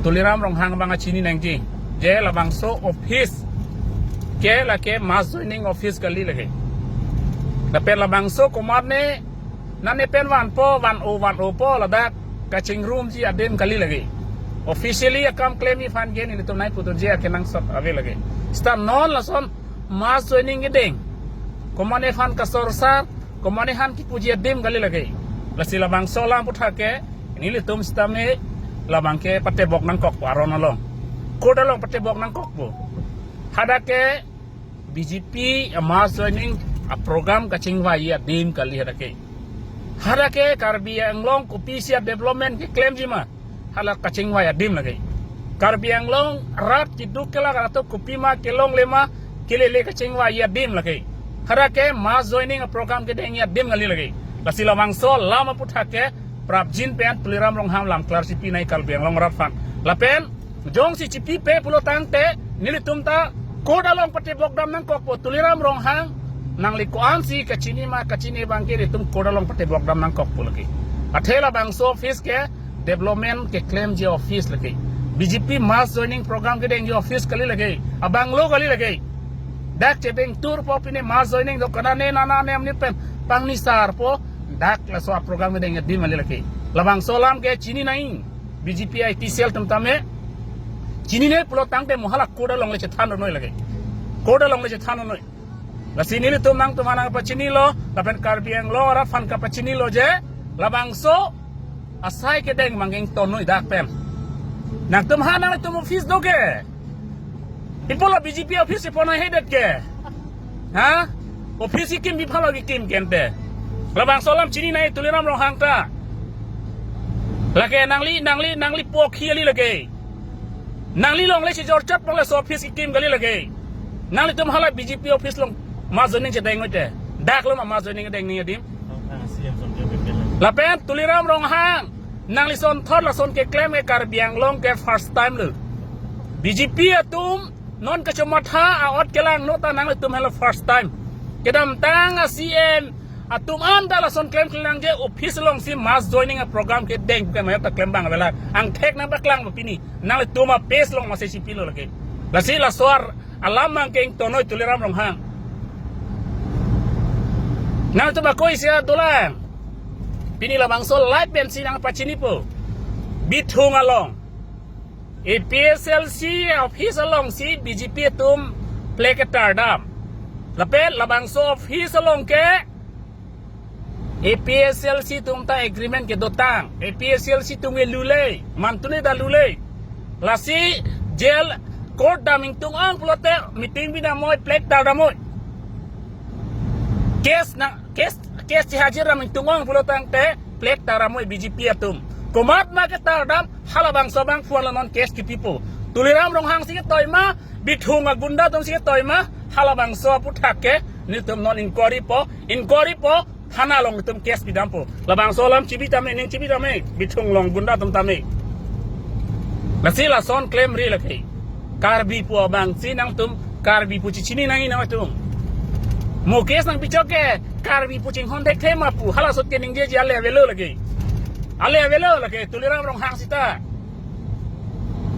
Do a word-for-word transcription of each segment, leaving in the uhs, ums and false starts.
Tuliram Ronghang abang chini nangji, je labangso office ke lake mass joining office kali lake. Lapen labangso komatne nane pen vanpo, van-o van-opo, ladak kachingrumji adim kali lake. Officially akam klemji aphan ke nelitum nai pudunji akenangsot ave lake. Seta non lason mass joining kedeng, komatne aphan kasorsar, komatne aphan kipuji adim kali lake. Lasi labangso alam aputhak ke nelitum sitame labang ke patebok nangkokpo aron along. Court along patebok nangkokpo. Hadak ke B J P a mass joining a program kachingvai adim kali hadak ke. Hadak ke Karbi Anglong kopisi a development keklemji ma, hala kachingvai adim lake. Karbi Anglong arat keduk kelak arat kopima kelongle ma, kelele kachingvai adim lake. Hadak ke mass joining a program kedengji adim kali lake. Lasi labangso alam aputhak ke prapjin pen Tuliram Ronghang lam klarsi pinai Karbi Anglong arat aphan. Lapen jongsi chipipe pulo tangte nelitum ta court along patebok dam nangkokpo. Tuliram Ronghang, nangli ko-ansi kachini ma kachini abang ke nelitum court along patebok dam nangkokpo lake. Athe labangso office ke development keklemji office lake. B J P mass joining program kedengji office kali lake. Abang lo kali lake. Dak chebeng turpo pine mass joining do kana ne nana ne amni pen pangnisarpo, dak laso a program kedengji adim kali lake. Labangso alam ke chini nai B J P I T cell atum tame. Chinine pulo tangte mo hala court along le chethan noi lake. Court along le chethan noi. Lasi nelitum nangtum aphan nangpachinilo, lapen Karbi Anglong arat aphan kapachinilo je labangso asai kedeng abang ke ington noi dak pen. Nangtum ha nangtum office do ke. Ipo la B J P office ipo nanghedet ke. Ha? Office kekim bipha lo kekim kente. Labangso alam chini nai Tuliram Ronghang ta. Lake nangli, nangli, nangli pokhi kali lake. Nangli longle si jorchot longle so office kekim kali lake. Nanglitum hala B J P office along mass joining chedeng noi te. Dak lo ma mass joining dengji adim. Lapen Tuliram Ronghang, nangli son thor lason keklem ke Karbi Anglong ke first time lo. B J P atum non kachomatha a-ot kelangno ta nanglitum hala first time. Kedamtang a C M atum anta lason klemkle nangji office alongsi mass joining a program kedeng ke mayat ta klem abang avelang. Angthek nangpaklang pini. Nanglitum a page along masi chipilo lake. Lasi laso alam abang ke ington noi Tuliram Ronghang. Nangtum ako isi dolang. Pini labangso live pensi nangpachinipo. Bithung along A P H L C office alongsi B J P atum flag ketar dam. Lapen labangso office along ke A P H L C atum ta agreement kedotang. A P H L C atum ke lule, mantune ta lule. Lasi jail court dam ingtung-ong pulote meeting bidam noi, flag tar dam noi. Case na, case, case chehajir dam ingtung-ong pulo tangte flag tar dam noi B J P atum. Komat ma ketar dam, halabangso abang phuan lo non case kipipo. Tuliram Ronghang si ketoi ma, Bithung agunda atum si ketoi ma, halabangso aputhak ke nelitum non inquiry po, inquiry po, thana along nelitum case pidampo. Labangso alam chibi tame, ning chibi tame, Bithung along gunda atum tame. Lasi lason klemri lake. Karbi pu abangsi nangtum Karbi pu chichini nangji nangtum. Mo case nangpichok ke Karbi pu chinghon thekthe ma pu, hala asot keningjeji ale avelo lake. Ale avelo lake Tuliram Ronghang sita.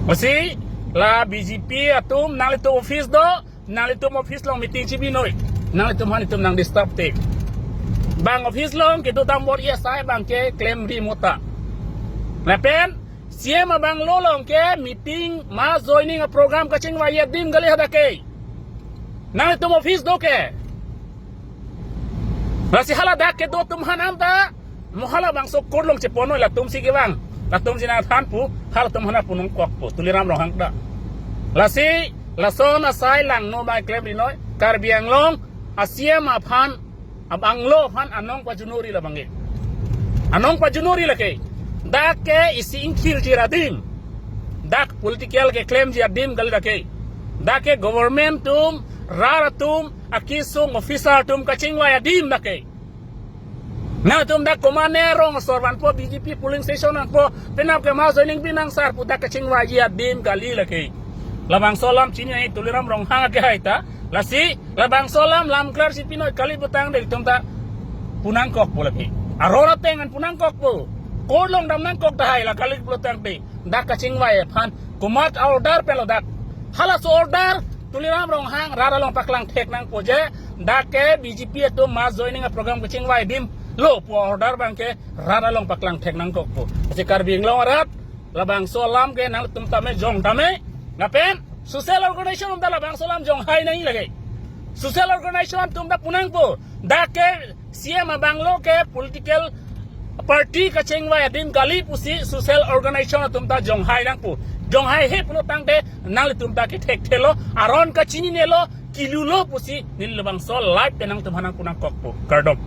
Lasi la B J P atum nanglitum office do, nanglitum office along meeting chibi noi. Nanglitum aphan itum nang disturb te. Bang office along kedo dam bor asai abang ke klemri mota. Lapen C M abang lo along ke meeting mass joining a program kachingvai adim kali hadak ke. Nanglitum office do ke. Lasi hala dak kedo atum aphan anta mo halabangso court along chepon noi, latum si kevang, latum si nangthan pu, halatum aphan pu nangkokpo Tuliram Ronghang ta. Lasi lason asai langno abang klemri noi, Karbi Anglong a C M aphan, abang lo aphan anong pajunori labang ke. Anong pajunori lake. Dak ke isi ingthirji adim. Dak political keklemji adim kali dak ke. Dak ke government atum, rat atum, akesung officer atum kachingvai adim dak ke. Nangtum dak komatne rong asor vanpo, B J P polling station vanpo, penap ke mass joining pinangsar pu dak kachingvaiji adim kali lake. Labangso alam chini nai Tuliram Ronghang ke hai ta. Lasi labangso alam lam klarsi pinoi kali pulotangte itum ta pu nangkokpo lake. Aron ateng an pu nangkokpo. Court along dam nangkok tahai la kali pulotangte. dak kachingvai aphan komat a-order pen lo dak. Halaso order Tuliram Ronghang rat along paklang thek nangpo je, dak ke B J P atum mass joining a-program kachingvai adim lo pu order abang ke rat along paklang thek nangkokpo. Lasi Karbi Anglong arat, labangso alam ke nangtum tame jong tame, lapen social organization atum ta labangso alam jonghai nangji lake. Social organization atum ta pu nangpo, dak ke C M abang lo ke political party kachingvai adim kali pusi social organization atum ta jonghai nangpo. Jonghaihe pulo tangte nanglitum ta kethekthelo, aron kachininelo, kilulo pusi neli labangso live pen nangtum aphan nangpu nangkokpo. Kardom.